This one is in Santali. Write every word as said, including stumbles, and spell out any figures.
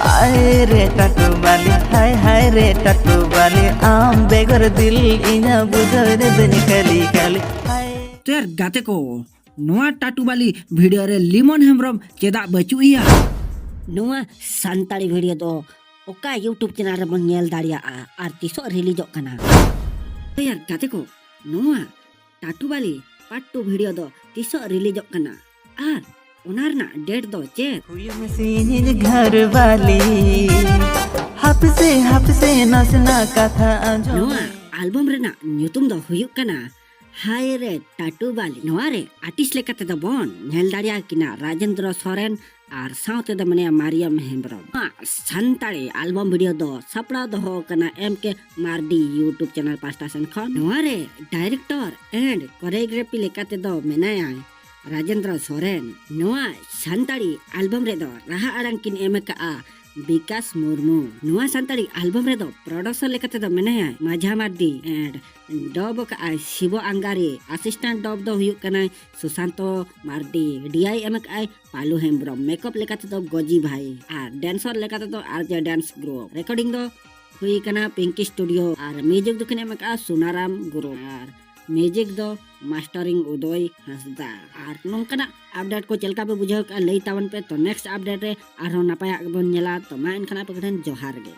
ᱦᱟᱭ ᱨᱮ ᱴᱟᱴᱩ ᱵᱟᱞᱤ, ᱦᱟᱭ ᱦᱟᱭ ᱨᱮ ᱴᱟᱴᱩ ᱵᱟᱞᱤ, ᱟᱢ ᱵᱮᱜᱚᱨ ᱫᱤᱞ ᱤᱧᱟᱹᱜ ᱵᱩᱡᱷᱟᱹᱣ ᱨᱮ ᱵᱟᱹᱧ ᱠᱷᱟᱹᱞᱤ ᱠᱷᱟᱹᱞᱤ᱾ ᱦᱟᱭ᱾ ᱛᱚ ᱭᱟᱨ ᱜᱟᱛᱮ ᱠᱚ, ᱱᱚᱣᱟ ᱴᱟᱴᱩ ᱵᱟᱞᱤ ᱵᱷᱤᱰᱤᱭᱳ ᱨᱮ ᱞᱤᱢᱚᱱ ᱦᱮᱢᱵᱨᱚᱢ ᱪᱮᱫᱟᱜ ᱵᱟᱹᱪᱩᱜ ᱮᱭᱟ? ᱱᱚᱣᱟ ᱥᱟᱱᱛᱟᱲᱤ ᱵᱷᱤᱰᱤᱭᱳ ᱫᱚ ᱚᱠᱟ YouTube ᱪᱮᱱᱮᱞ ᱨᱮᱵᱚᱱ ᱧᱮᱞ ᱫᱟᱲᱮᱭᱟᱜᱼᱟ ᱟᱨ ᱛᱤᱥᱚᱜ ᱨᱤᱞᱤᱡᱚᱜ ᱠᱟᱱᱟ? ᱛᱚ ᱭᱟᱨ ᱜᱟᱛᱮ ᱠᱚ, ᱱᱚᱣᱟ ᱴᱟᱴᱩ ᱵᱟᱞᱤ ᱯᱟᱨᱴ ᱴᱩ ᱵᱷᱤᱰᱤᱭᱳ ᱫᱚ ᱛᱤᱥᱚᱜ ᱨᱤᱞᱤᱡᱚᱜ ᱠᱟᱱᱟ ᱟᱨ ᱚᱱᱟ ᱨᱮᱱᱟᱜ ᱰᱮᱴ ᱫᱚ ᱪᱮᱫ? ᱦᱩᱭᱩᱜ ᱢᱮᱥᱮ ᱤᱧᱤᱡ ᱜᱷᱚᱨ ᱵᱟᱞᱤ, ᱦᱟᱯᱥᱮ ᱦᱟᱯᱥᱮ ᱱᱟᱥᱮᱱᱟᱜ ᱠᱟᱛᱷᱟ ᱟᱸᱡᱚᱢ᱾ ᱱᱚᱣᱟ ᱟᱞᱵᱚᱢ ᱨᱮᱱᱟᱜ ᱧᱩᱛᱩᱢ ᱫᱚ ᱦᱩᱭᱩᱜ ᱠᱟᱱᱟ ᱦᱟᱭ ᱨᱮ ᱴᱟᱴᱩ ᱵᱟᱞᱤ᱾ ᱱᱚᱣᱟ ᱨᱮ ᱟᱨᱴᱤᱥᱴ ᱞᱮᱠᱟ ᱛᱮᱫᱚ ᱵᱚᱱ ᱧᱮᱞ ᱫᱟᱲᱮᱭᱟᱠᱤᱱᱟ ᱨᱟᱡᱮᱱᱫᱨᱚ ᱥᱚᱨᱮᱱ ᱟᱨ ᱥᱟᱶᱛᱮ ᱫᱚ ᱢᱮᱱᱟᱭᱟ ᱢᱟᱨᱤᱭᱟᱢ ᱦᱮᱢᱵᱨᱚᱢ᱾ ᱱᱚᱣᱟ ᱥᱟᱱᱛᱟᱲᱤ ᱟᱞᱵᱚᱢ ᱵᱷᱤᱰᱤᱭᱳ ᱫᱚ ᱥᱟᱯᱲᱟᱣ ᱫᱚᱦᱚ ᱠᱟᱱᱟ M K Mardi YouTube channel ᱯᱟᱦᱴᱟ ᱥᱮᱱ ᱠᱷᱚᱱ᱾ ᱱᱚᱣᱟ ᱨᱮ ᱰᱟᱭᱨᱮᱠᱴᱚᱨ ᱮᱱᱰ ᱠᱳᱨᱤᱭᱳᱜᱨᱟᱯᱷᱤ ᱞᱮᱠᱟ ᱛᱮᱫᱚ ᱢᱮᱱᱟᱭᱟ ᱨᱟᱡᱮᱱᱫᱨᱚ ᱥᱚᱨᱮᱱ᱾ ᱱᱚᱣᱟ ᱥᱟᱱᱛᱟᱲᱤ ᱟᱞᱵᱚᱢ ᱨᱮᱫᱚ ᱨᱟᱦᱟ ᱟᱲᱟᱝ ᱠᱤᱱ ᱮᱢ ᱟᱠᱟᱫᱼᱟ ᱵᱤᱠᱟᱥ ᱢᱩᱨᱢᱩ᱾ ᱱᱚᱣᱟ ᱥᱟᱱᱛᱟᱲᱤ ᱟᱞᱵᱚᱢ ᱨᱮᱫᱚ ᱯᱨᱚᱰᱩᱥᱚᱨ ᱞᱮᱠᱟ ᱛᱮᱫᱚ ᱢᱮᱱᱟᱭᱟ ᱢᱟᱡᱷᱟ ᱢᱟᱨᱰᱤ ᱮᱱᱰ ᱰᱚᱵ ᱟᱠᱟᱫᱼᱟᱭ ᱥᱤᱵᱚ ᱟᱝᱜᱟᱨᱤ᱾ ᱟᱥᱤᱥᱴᱮᱱᱴ ᱰᱚᱵ ᱫᱚ ᱦᱩᱭᱩᱜ ᱠᱟᱱᱟᱭ ᱥᱩᱥᱟᱱᱛᱚ ᱢᱟᱨᱰᱤ᱾ ᱰᱤᱟᱭ ᱮᱢ ᱟᱠᱟᱫᱼᱟᱭ ᱯᱟᱞᱩ ᱦᱮᱢᱵᱨᱚᱢ᱾ ᱢᱮᱠᱚᱯ ᱞᱮᱠᱟ ᱛᱮᱫᱚ ᱜᱚᱡᱤ ᱵᱷᱟᱭ ᱟᱨ ᱰᱮᱱᱥᱚᱨ ᱞᱮᱠᱟ ᱛᱮᱫᱚ ᱟᱨ ᱡᱮ ᱰᱮᱱᱥ ᱜᱨᱩᱯ᱾ ᱨᱮᱠᱚᱨᱰᱤᱝ ᱫᱚ ᱦᱩᱭ ᱟᱠᱟᱱᱟ ᱯᱤᱝᱠᱤ ᱥᱴᱩᱰᱤᱭᱳ ᱟᱨ ᱢᱤᱣᱡᱤᱠ ᱫᱚᱠᱤᱱ ᱮᱢ ᱟᱠᱟᱫᱼᱟ ᱥᱩᱱᱟᱨᱟᱢ ᱜᱨᱩᱯ ᱟᱨ ᱢᱤᱣᱡᱤᱠ ᱫᱚ ᱢᱟᱥᱴᱟᱨᱤᱝ ᱩᱫᱚᱭ ᱦᱟᱸᱥᱫᱟ᱾ ᱟᱨ ᱱᱚᱝᱠᱟᱱᱟᱜ ᱟᱯᱰᱮᱴ ᱠᱚ ᱪᱮᱫ ᱞᱮᱠᱟ ᱯᱮ ᱵᱩᱡᱷᱟᱹᱣ ᱠᱮᱫᱼᱟ ᱞᱟᱹᱭ ᱛᱟᱵᱚᱱ ᱯᱮ᱾ ᱛᱚ ᱱᱮᱠᱥᱴ ᱟᱯᱰᱮᱴ ᱨᱮ ᱟᱨᱦᱚᱸ ᱱᱟᱯᱟᱭᱟᱜ ᱜᱮᱵᱚᱱ ᱧᱮᱞᱟ᱾ ᱛᱚ ᱢᱟ ᱮᱱᱠᱷᱟᱱ ᱟᱯᱮ ᱠᱚᱴᱷᱮᱱ ᱡᱚᱦᱟᱨ ᱜᱮ᱾